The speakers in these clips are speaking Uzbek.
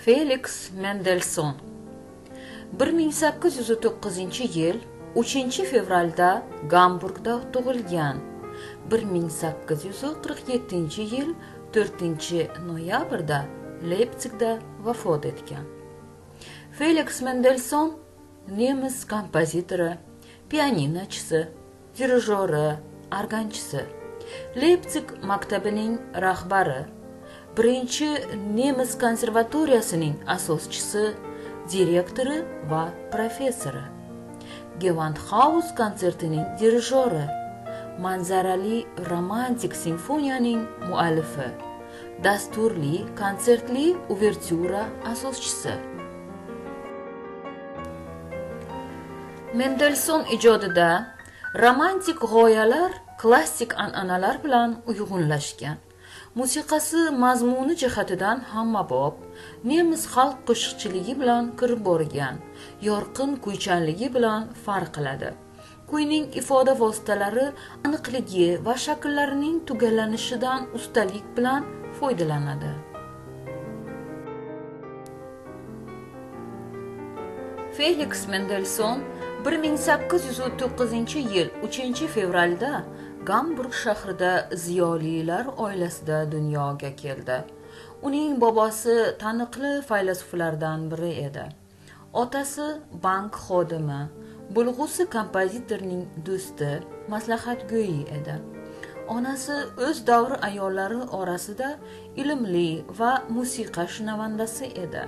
Feliks Mendelson 1809-yil 3-fevralda Gamburgda tug'ilgan. 1847-yil 4-noyabrda Leypsigda vafot etgan. Feliks Mendelson nemis kompozitori, pianinochisi, dirijori, organchisi, Leypsig maktabining rahbari, birinchi nemis konservatoriyasining asoschisi, direktori va professori, Gewandhaus konsertining dirijori, manzarali romantik simfoniyaning muallifi, dasturli konsertli uvertyura asoschisi. Mendelson ijodida romantik g'oyalar klassik an'analar bilan uyg'unlashgan. Musiqasi mazmuni jihatidan hammabop, nemis xalq qo'shiqchiligi bilan kirib borgan, yorqin kuychanligi bilan farq qiladi. Kuyning ifoda vositalari aniqligi va shakllarining tugallanishidan ustalik bilan foydalanadi. Feliks Mendelson 1809-yil 3-fevralda Gamburg shahrida ziyolilar oilasida dunyoga keldi. Uning bobosi taniqli faylasuflardan biri edi. Otasi bank xodimi, bo'lg'usi kompozitorning do'sti, maslahatgo'yi edi. Onasi o'z davri ayollari orasida ilmli va musiqa shinavandasi edi.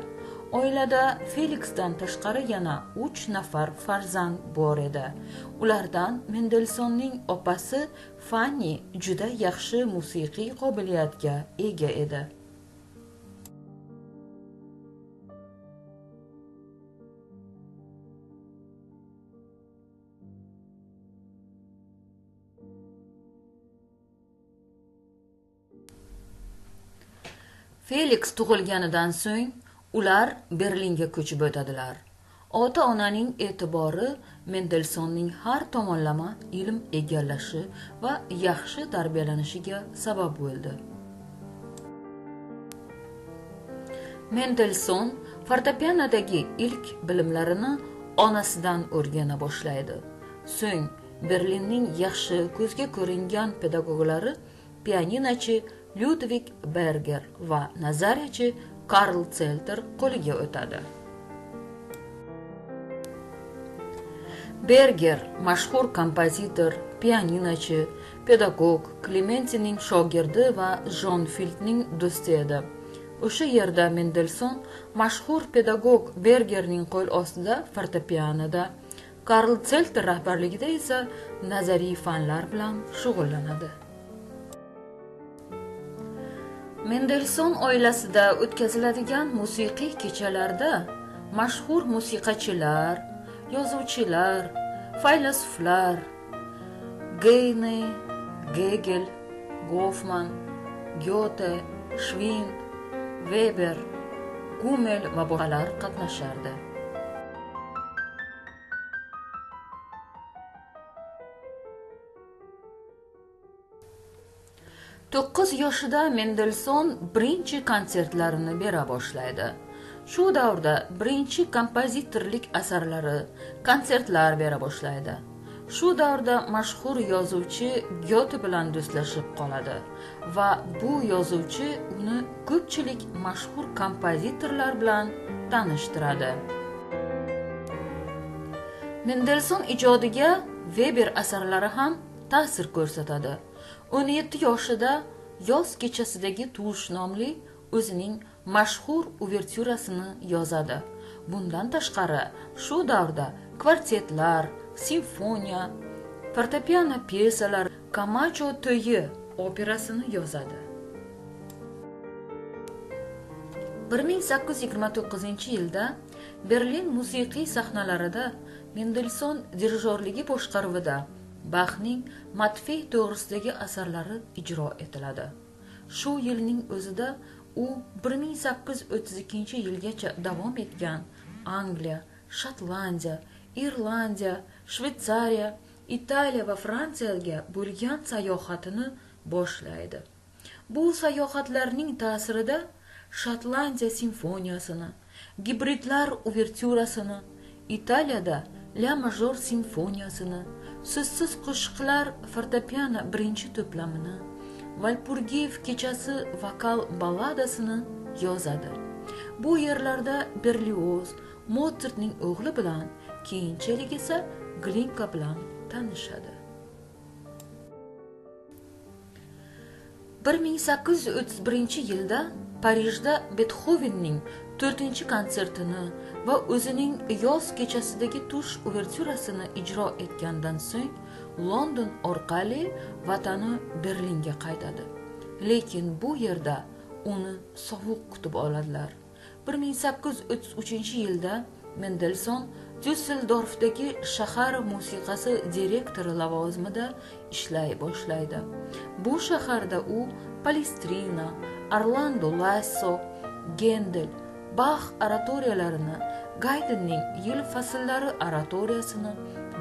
Oilada Feliksdan tashqari yana 3 nafar farzand bor edi. Ulardan Mendelsonning opasi Fanni juda yaxshi musiqiy qobiliyatga ega edi. Feliks tug'ilganidan so'ng ular Berlinga ko'chib o'tadilar. Ota-onaning e'tibori Mendelsonning har tomonlama ilm egallashi va yaxshi tarbiyalanishiga sabab bo'ldi. Mendelson fortepianodagi ilk bilimlarini onasidan o'rgana boshlaydi. So'ng Berlinning yaxshi ko'zga ko'ringan pedagoglari pianinochi Ludvig Berger va nazariyachi Karl Zelter qo'liga o'tadi. Berger mashhur kompozitor, pianinochi, pedagog, Klementining shogirdi va Jon Fildning do'sti edi. O'sha yerda Mendelson mashhur pedagog Bergerning qo'l ostida fortepianoda, Karl Zelter rahbarligida esa nazariy fanlar bilan shug'ullanadi. Mendelson oilasida o'tkaziladigan musiqiy kechalarda mashhur musiqachilar, yozuvchilar, faylasuflar Geyne, Gegel, Goffman, Gyote, Schwind, Weber, Gummel va boshqalar qatnashardi. To'qqiz yoshida Mendelson birinchi konsertlarini bera boshlaydi. Shu davrda birinchi kompozitorlik asarlari, konsertlar bera boshlaydi. Shu davrda mashhur yozuvchi Gyote bilan do'stlashib qoladi va bu yozuvchi uni ko'pchilik mashhur kompozitorlar bilan tanishtiradi. Mendelson ijodiga Weber asarlari ham ta'sir ko'rsatadi. 17 yoshida Yoz kechasidagi tush nomli o'zining mashhur uvertyurasini yozadi. Bundan tashqari, shu davrda kvartetlar, simfoniya, fortepiano pyesalar, Kamacho to'yi operasini yozadi. 1829-yilda Berlin musiqiy sahnalarida Mendelson dirijorligi boshqaruvida Baxning Matfey to'g'risidagi asarlari ijro etiladi. Shu yilning o'zida u 1832-yilgacha davom etgan Angliya, Shotlandiya, Irlandiya, Shvetsariya, Italiya va Fransiyaga bo'lgan sayohatini boshlaydi. Bu sayohatlarning ta'sirida Shotlandiya simfoniyasini, Gibridlar uvertyurasini, Italiyada La major simfoniyasini, So'zsiz qo'shiqlar fortepiano birinchi to'plamini, Valpurgiyev kechasi vokal balladasini yozadi. Bu yerlarda Berlioz, Motsartning o'g'li bilan, keyinchalik esa Glinka bilan tanishadi. 1831-yilda Parijda Betxovenning 4-konsertini va o'zining Yoz kechasidagi tush uvertyurasini ijro etgandan so'ng London orqali vatani Berlinga qaytadi. Lekin bu yerda uni sovuq kutib oladilar. 1833-yilda Mendelson Dyusseldorfdagi shahar musiqasi direktori lavozimida ishlay boshlaydi. Bu shaharda u Palestrina, Orlando Lasso, Gendel, Bax oratoriyalarini, Gaydnning Yil fasllari oratoriyasini,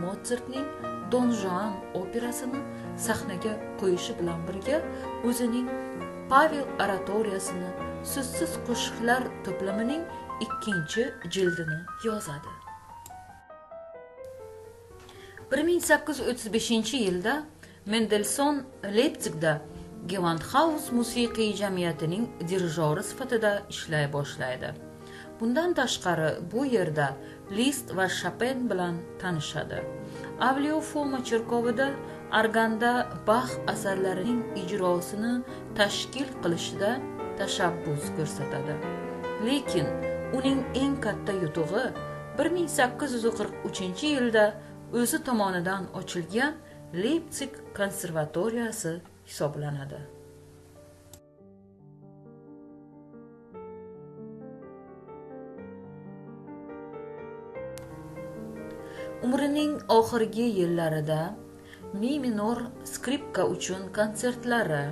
Motsartning Don Juan operasini sahnaga qo'yishi bilan birga o'zining Pavel oratoriyasini, So'zsiz qo'shiqlar to'plamining 2-jildini yozadi. 1835-yilda Mendelson Leypsigda Gewandhaus musiqiy jamiyatining dirijori sifatida ishlay boshlaydi. Bundan tashqari bu yerda List va Shopen bilan tanishadi. Avliyo Foma cherkovida organda Bax asarlarining ijrosini tashkil qilishida tashabbus ko'rsatadi. Lekin uning eng katta yutug'i 1843-yilda o'zi tomonidan ochilgan Leypsig konservatoriyasi hisoblanadi. Umrining oxirgi yillarida mi minor skripka uchun konsertlari,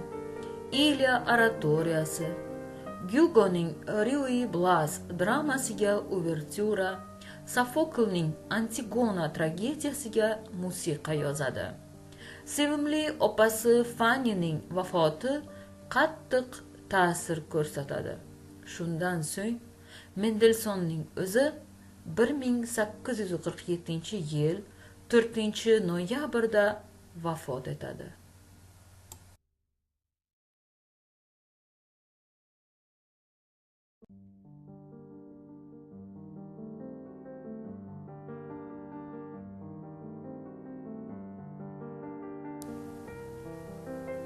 Ilya oratoriyasi, Gyugoning Ruy Blas dramasiga uvertyura, Sofoklning Antigona tragediyasiga musiqa yozadi. Sevimli opasi Fannining vafoti qattiq ta'sir ko'rsatadi. Shundan so'ng Mendelsonning o'zi 1847-yil 4-noyabrda vafot etadi.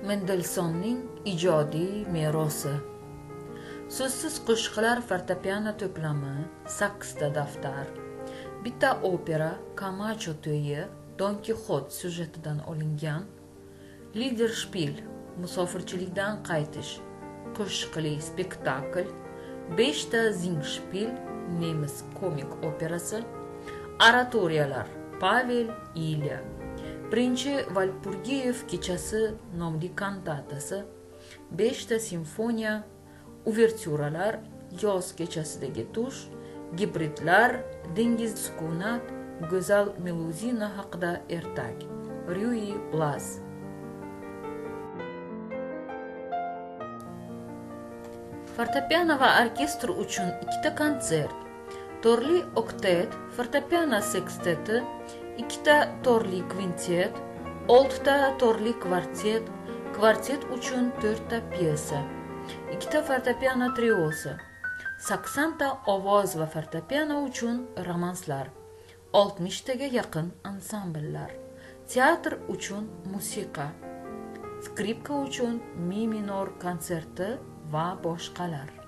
Mendelsonning ijodiy merosi. So'zsiz qo'shiqlar fortepiano to'plami, 8 ta daftar, bitta opera Kamacho to'yi, Don Kixot syujetidan olingan, Lidershpil, musofirchilikdan qaytish, qo'shiqli spektakl, 5 ta Zingshpil, nemis komik operasi, oratoriyalar Pavel Ilya, Birinchi Valpurgiyev kechasi nomli kantatasi, 5 ta simfoniya, uvertyuralar, Yoz kechasidagi tush, Gibridlar, Dengiz sukunat, Go'zal Meluzina haqida ertak, Ruy Blas. Fortepiano va orkestr uchun 2 ta konsert, torli oktet, fortepiano seksteti, 2 ta torli kvintet, 6 ta torli kvartet, kvartet uchun 4 ta pyesa, 2 ta fortepiano triosi, 80 ta ovoz va fortepiano uchun romanslar, 60 taga yaqin ansambllar, teatr uchun musiqa, skripka uchun mi minor konserti va boshqalar.